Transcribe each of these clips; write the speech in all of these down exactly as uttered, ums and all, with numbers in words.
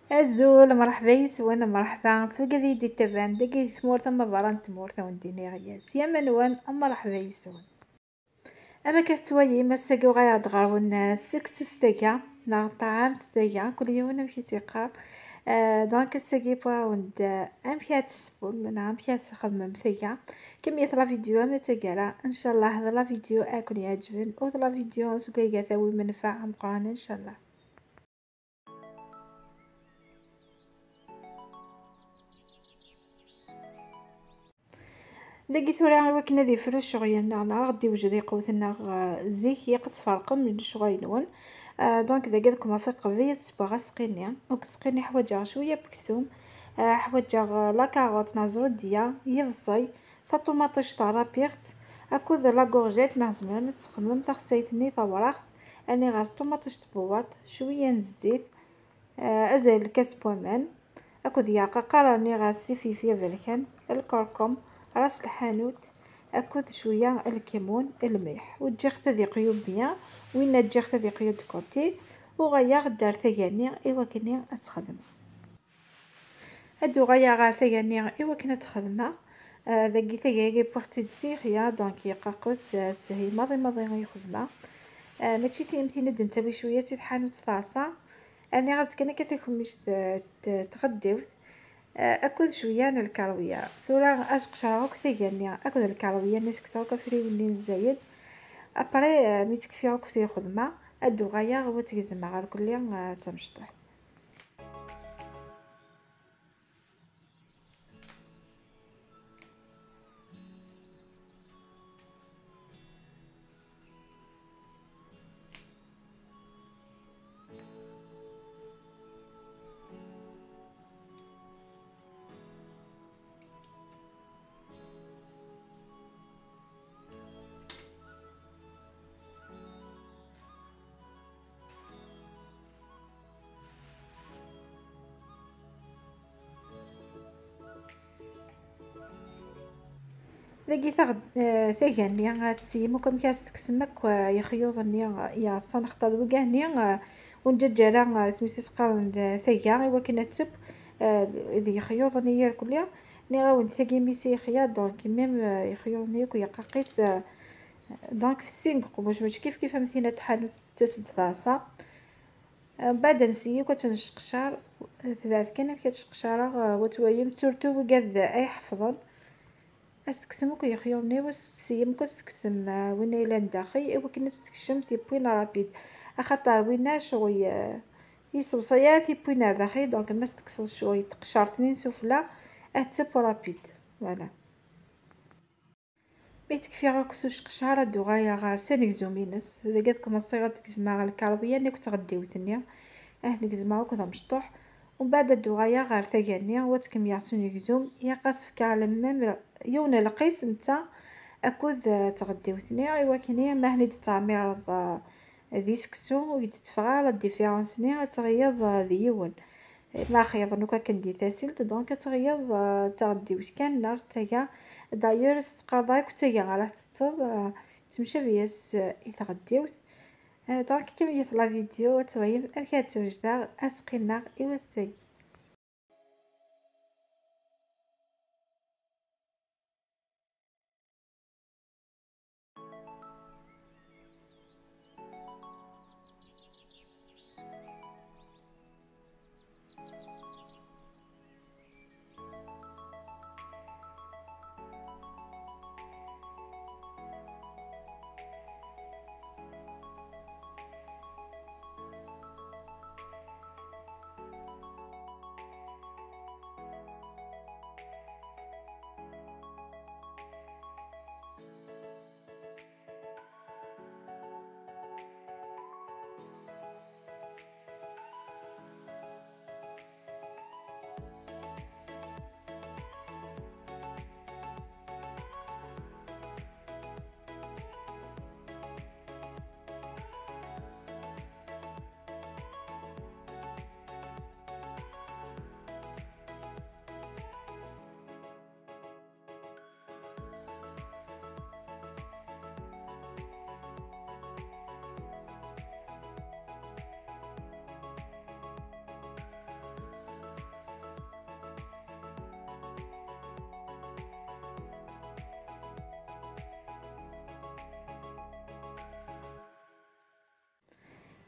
Azul, mṛeḥba yes-wen, mṛeḥba s wigad i yi-d-ittaban dagi di tmurt ama berra n tmurt, a wen-d-iniɣ yes, yama-nwen, mṛeḥba yes-wen. Ama akka tettwalim, ass-agi uɣaleɣ-d ɣer-wen, eh, seg s taga, neɣ ṭṭɛam s taga, kul yiwen amek i s-yeqqar. Eh, donc ass-agi wwiɣ-awen-d, eh, amek ad tessewwem, neɣ amek ad txedmem taga. Kemmlet la vidéo ama d taggara, ncallah d la vidéo ad ken-yeɛǧben, u d la vidéo seg wayga tawim nnfeɛ ameqqran, ncallah. Dagi tura, i wakken ad ifru ccɣel-nneɣ neɣ ad d-iwjed lqut-nneɣ, eh, zik, ilaq ad tferqem lecɣal-nwen. Eh, donc dagi ad kumaṣiɣ qbel ad ssewweɣ aseqqi-nni. Donc aseqqi-nni ḥwaǧeɣ cwiya n weksum, eh, ḥwaǧeɣ, eh, la carotte neɣ zrudya, lebṣel, taṭumaṭict rpiɣ-tt, akked la courgette, neɣ tzemrem ad tessexdmem taxsayt-nni tawraɣt, rniɣ-as ṭumaṭict n tbewwaṭ, cwiya n zzit, eh, azal n lkas n waman, akked yeɛqaqar, rniɣ-as ifilfil aberkan, lkerkum, ras lḥanut, akked cwiya n lkimun, lmelḥ. U ǧǧiɣ-t ad yeqyud bien, winna ǧǧiɣ-t ad yeqyud de côté, uɣaleɣ-d ar taga-nni i wakken ad t-xedmeɣ. Ad uɣaleɣ ɣer taga-nni i wakken ad t-xedmeɣ. Ah, dagi taga-agi wwiɣ-tt-id s yixya, donc yeqqaqet, ah, teshel maḍi maḍi i xedmeɣ. Ah, mačči tin, tin ad d-nettawi cwiya si tḥanut taḍsa. Rniɣ-as kan akka takemmict, ah, t-, tɣeddiwt, ah, akked cwiya n lkarwiya. Tura ad sqecreɣ akk taga-nni akked lkarwiya-nni, ssekseɣ akk afriwen-nni n zzayed. Après, ah, mi tt-kfiɣ akk si lxedma, ad uɣaleɣ u ad tt-gezmeɣ irkelli, ah, d tamecṭuḥt. Dagi taɣ-, eh, taga-nni, ad tessiyem akk amek ara s-tekksem akk, eh, yexyuḍ-nni, eh, yeɛṣan, xaṭer d wigah-nni, eh, ur nǧaǧǧa ara, eh, isem-is i s-qqaren, eh, taga, i wakken ad tebb, eh, d yexyuḍ-nni irkelli. Nniɣ-awen-d tagi mi s-yexya, donc, même, eh, yexyuḍ-nni akk yeqqaq-it, eh, donc, fessin deg uqemmuc, mačči kif kif am tin n tḥanut tettas-d taḍsa. Mbeɛd ad nsiy akk ad tt-nesseqcer, tebɛed kan amek ad tt-sseqcareɣ, eh, wa twalim, surtout wigad ay ḥefḍen. Ad s-tekksem akk yexyuḍ-nni, wa s-tessiyem akk ad s-tekksem, eh, winna yellan daxel, i wakken ad tt-tekcem tiwwin rapide. Axaṭer winna ccɣel, eh, yesseḍsay ara tiwwin ar daxel, donc ma s-tekkseḍ ccɣel teqcer-ten-in sufella, ad tebb rapide. Voilà. Mi t-kfiɣ akk s useqcer, ad d-uɣaleɣ ɣer-s anegzum-ines. Dagi ad kmeṣṣiɣ ad d-gezmeɣ lkarwiya-nni akked tɣeddiwt-nni. Ah, negzem akk d amecṭuḥ. Umbeɛd ad d-uɣaleɣ ɣer taga-nni, u ad tt-kemmleɣ s unegzum. Ilaq ad s-fkeɣ lmam yiwen lqis netta akked, eh, tɣeddiwt-nni, i wakken ma akken i d-tettɛemmireḍ, eh, di seksu, ur d-tetteffeɣ ara la différence-nni, ad teɣliḍ, eh, d yiwen. Ma xyiḍen akk akken di tasilt, donc ad teɣliḍ, eh, d taɣeddiwt kan, neɣ d taga. D'ailleurs, s teqqareḍ akk d taga ara tettetteḍ, eh, temcabi-as, eh, i tɣeddiwt. Eh, donc, kemmlet la vidéo, ad twalim amek ad tewjdeɣ aseqqi-nneɣ i wass-agi.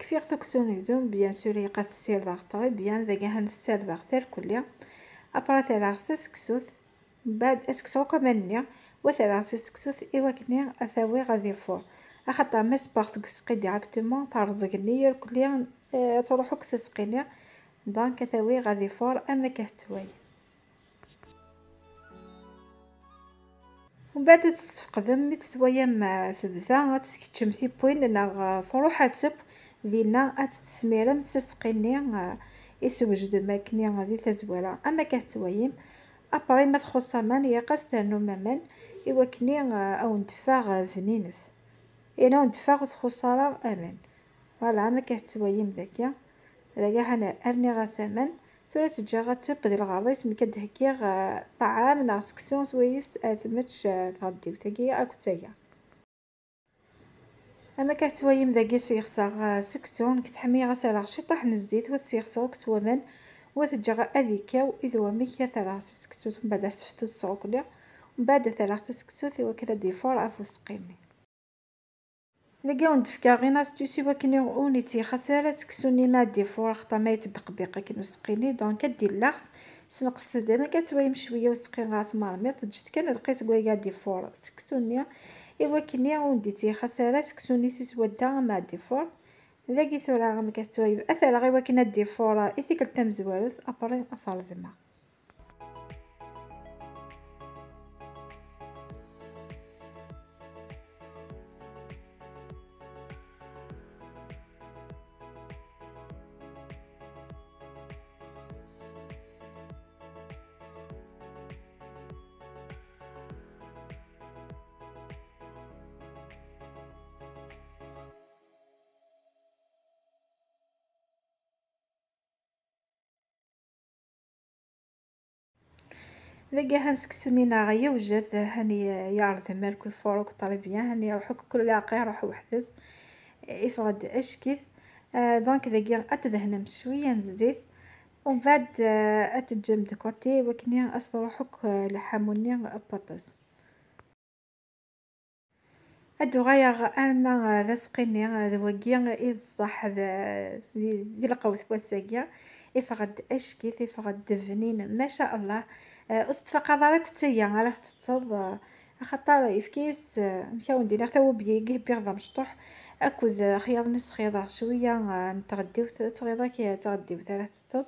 Ffiɣ tukksa n uɣzum, bien sûr, ilaq ad ssirdeɣ très bien, dagi ha nessardeɣ-t irkelli. Après, ad t-rreɣ s aseksut, mbeɛd aseksu akk aman-nni, wa ad t-rreɣ s aseksut i wakken ad t-awiɣ ad ifur. Axaṭer ma sbeɣ-t deg useqqi directement, terẓeg-nni irkelli, eh, ad truḥ akk s aseqqi-nni. Donc, ad t-awiɣ ad ifur am akka tettwali. Mbeɛd ad tt-tesfeqdem, mi tt-twayam, eh, tebda ad tt-tkeččem tiwwin neɣ, eh, truḥ ad teww, dinna ad tt-tesmirem s aseqqi-nni, eh, i twejdem akkenni di tazwara am akka tettwayim. Après, ma txuṣṣ aman, ilaq ad s-ternum aman i wakken, eh, ad wen-d-teffeɣ, eh, bninet. Yerna ur d-teffeɣ, ur txuṣṣ ara aman. Voilà, am akka tettwayim dagi. Dagi ha rniɣ-as aman. Tura ad tt-ǧǧeɣ ad teww di lɣerḍ-is, nekk ad d-heggiɣ, eh, ṭṭɛam neɣ seksu s wayes, eh, temmečč, eh, tɣeddiwt-agi akked tagi. Am akka tettwayim dagi, sseɣseɣ, eh, seksu, nekk ttḥemmiɣ ad s-rreɣ ciṭṭaḥ n zzit, wa ad t-sseɣseɣ akked waman, wa ad t-ǧǧeɣ ad ikkaw, i d wamek ad t-rreɣ s seksu, mbeɛd ad s-ftuɣ s ukli, mbeɛd ad t-rreɣ s seksu i wakken ad d-ifur ɣef useqqi-nni. Dagi ad wen-d-fkeɣ une astuce i wakken ur yettixas ara seksu-nni ma ad d-ifur, axaṭer ma yettbeqbiq akken useqqi-nni, donc ad d-illaɣ s, sneqset-d amek ad twayem cwiya useqqi ɣer tmermiṭ, ǧǧet kan lqis deg wayga ad d-ifur seksu-nni, i wakken ur d-ittixas ara seksu-nni si swadda ma ad d-ifur. Dagi tura amek ad twayem, ad t-rreɣ i wakken ad d-ifur i tikkelt tamezwarut, après ad t-reḍmeɣ. Dagi han seksu-nni-nneɣ yewjed, han y-, yeɛreḍ amarku ifuṛ akk ṭribya, han iruḥ akk kul leɛqa iruḥ weḥd-s, iffeɣ-d acek-it. Ah, donc dagi ad tdehnem cwiya n zzit, umbeɛd, ah, ad teǧǧem de côté, wakken ad s-truḥ akk, ah, lḥamu-nni n waṭas. Ad uɣaleɣ arma, ah, d aseqqi-nni, ah, d wagi i d ṣṣeḥ d, di, di lqewt n wass-agi. Iffeɣ-d acek-it, iffeɣ-d bnin, maca Allah. Ah, ur s-tfaqeḍ ara akk d tagi ara tettetteḍ, ah, axaṭer yefka-yas, ah, amek ara wen-d-iniɣ, tawubi i yebbiɣ d amecṭuḥ, akked, ah, xyaḍ-nni s-xyaḍeɣ cwiya, ah, n tɣeddiwt, ad tɣiḍ akk tɣeddiwt ara tettetteḍ.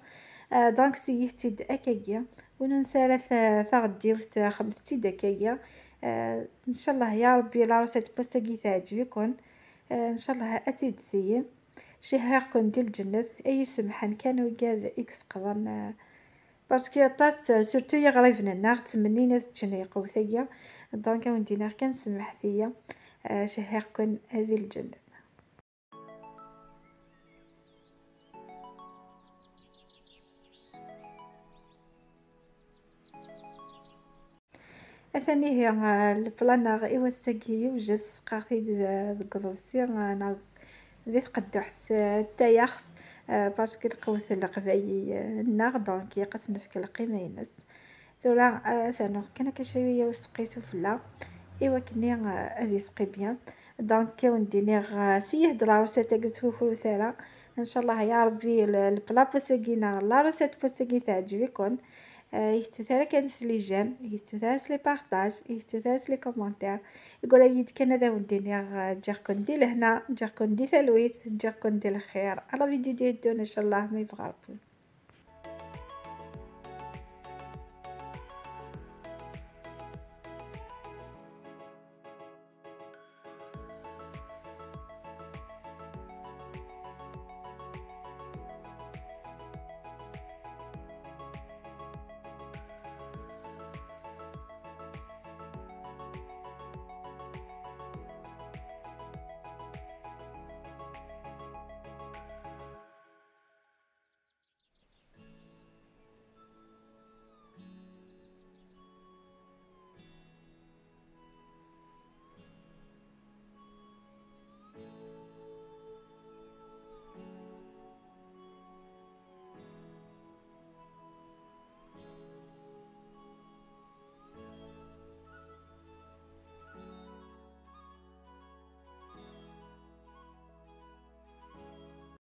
Ah, donc, siyit-tt-id akkagi. Ur nensa ara ta-, taɣeddiwt, xedmet-tt-id akkagi. Ah, ncallah ya Rebbi, la recette n wass-agi teɛǧeb-iken. Ah, ncallah ad tt-id-tessiyem. Cehhiɣ-ken di lǧennet, ay isemḥen kan wigad i iseqḍen, ah, parce que aṭas, surtout iɣriben-nneɣ, ttmennin ad ččen lqewt-agi. Donc, ad wen-d-iniɣ kan semḥet-iyi. Ah, cehhiɣ-ken di lǧennet. Atan ihi, ah, lplan-nneɣ i wass-agi yewjed, sseqqaɣ-t-id, ah, deg uḍebsi, ah, neɣ di tqedduḥt, ah, n tayaxt, ah, parce que lqewt n leqbayel, ah, nneɣ, donc ilaq ad s-nefk lqima-ines. Tura, ah, ad s-rnuɣ kan akka cwiya useqqi sufella, i wakken, ah, ad yesqi bien. Donc, ad wen-d-iniɣ, ah, siyit-tt-id la recette-agi, ur ttkukrut ara. Ncallah ya Rebbi, l-, lpla n wass-agi neɣ la recette n wass-agi teɛǧeb-iken. Ah, ur gettut ara kan s les j'aime, ur gettut ara s les partages, ur gettut ara s les commentaires. Iqula-yi-d kan ad awen-d-iniɣ, ah, ǧǧiɣ-ken di lehna, ǧǧiɣ-ken di talwit, ǧǧiɣ-ken di lxir. Ala vidéo d-iteddun, ncallah, ma yebɣa Rebbi.